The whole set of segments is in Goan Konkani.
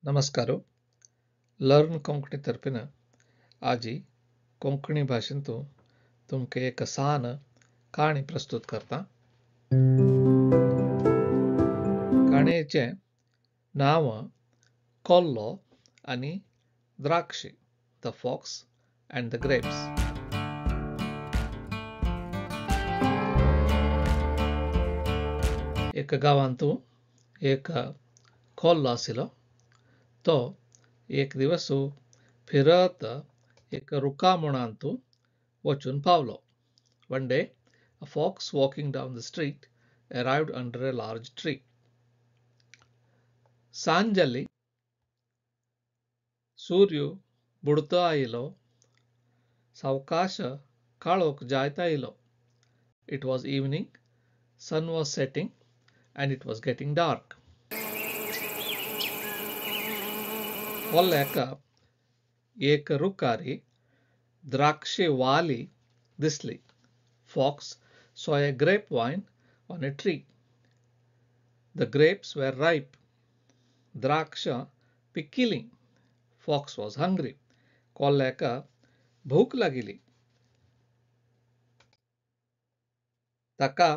नमस्कार. लर्न कोंकणी तर्फेन आजी कोंकणी भाशेंतु तुमकां एक सान काणी प्रस्तुत करता. काणयेचें नांव कोल्लो आनी द्राक्षी, the fox and the grapes. एका गांवांतु एक कोल्लो आशिल्लो. तो एक दिवस फिरत एक रुखा मुळांतु वचून पावलो. One day a fox walking down the street arrived under a large tree. सांज जाली, सूर्य बुडतो आयलो, सावकाश काळोख जायत आयलो. It was evening, sun was setting and it was getting dark. कोल्ल्याक एक रुखारी द्राक्षे वाली दिसली. Fox saw a grape vine on a tree. The grapes were ripe. द्राक्ष पिकिली. Fox was hungry. कोल्ल्याक भूक लागिली. ताका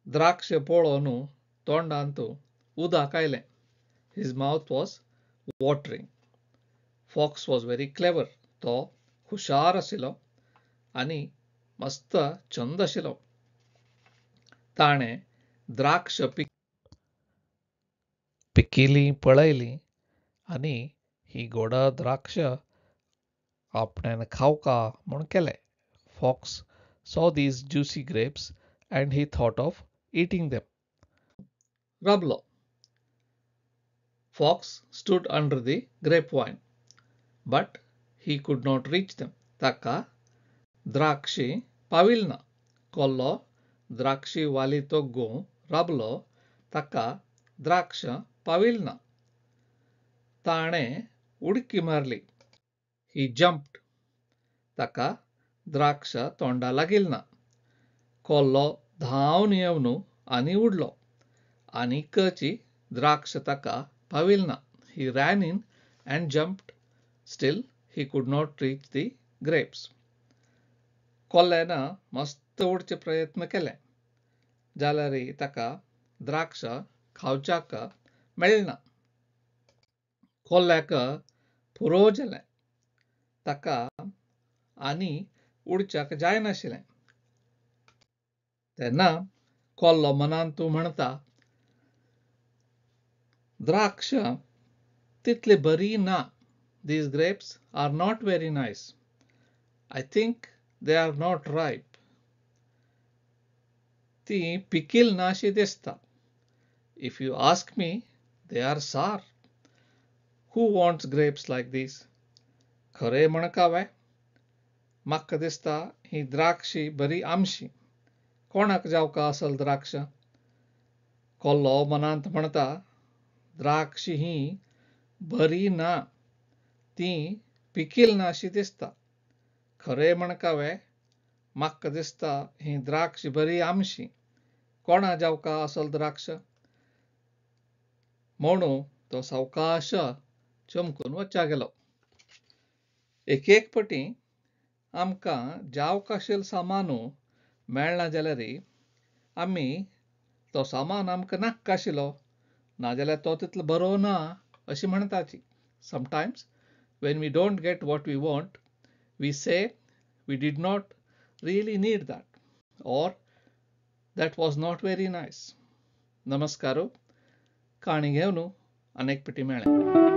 द्राक्ष पळोवन तोंडांत उदक आयलें. His mouth was watering. Fox was very clever. तो हुशार आशिल्लो आनी मस्त छंद आशिल्लो. ताणें द्राक्ष पिकिली पळयली आनी ही गोडा द्राक्ष आपण्यान खावका म्हूण केलें. Fox saw these juicy grapes and he thought of eating them. राबलो. Fox stood under the grape vine, but he could not reach them. ताका द्राक्षी पाविल ना. कोल्लो द्राक्षी वाली तो गो राबलो, ताका द्राक्ष पाविल ना. ताणें उडकी मारली. He jumped. ताका द्राक्ष तोंडा लागिल ना. कोल्लो धांवन येवन आनी उडलो आनीकची द्राक्ष ताका पाविल ना. He ran in and jumped. Still he could not reach the grapes. कोल्ल्यान मस्त उडचे प्रयत्न केले जाल्यार ताका द्राक्ष खावच्याक मेळना. कोल्ल्याक पुरो जालें. ताका आनी उडच्याक जायनाशिल्लें. तेन्ना कोल्लो मनांतु म्हणता, द्राक्ष तितली बरी ना. These grapes are not very nice. I think they are not ripe. ती पिकील ना अशी दिसता. If you ask me, they are sour. Who wants grapes like these? खरें म्हणकावे, म्हाका दिसता ही द्राक्षी बरी आमशी. कोणाक जावका असल द्राक्ष? कोल्लो मनांत म्हणता, द्राक्षी ही बरी ना, ती पिकील ना अशी दिसता. खरें म्हणकावे, म्हाका दिसता ही द्राक्ष बरी आमशी. कोणा जावका असल द्राक्ष? म्हणून तो सावकाश चमकून वच्चा गेलो. एक एक पटी आमकां जावकाशील सामानू मेळना जाल्यार आमी तो सामान आमकां नाका आशिल्लो, नाजाल्यार तो तितलो बरो ना अशी म्हणटाची. Sometimes when we don't get what we want, we say we did not really need that, or that was not very nice. नमस्कार. काणी घेवन अनेक पटी मेळ्ळें.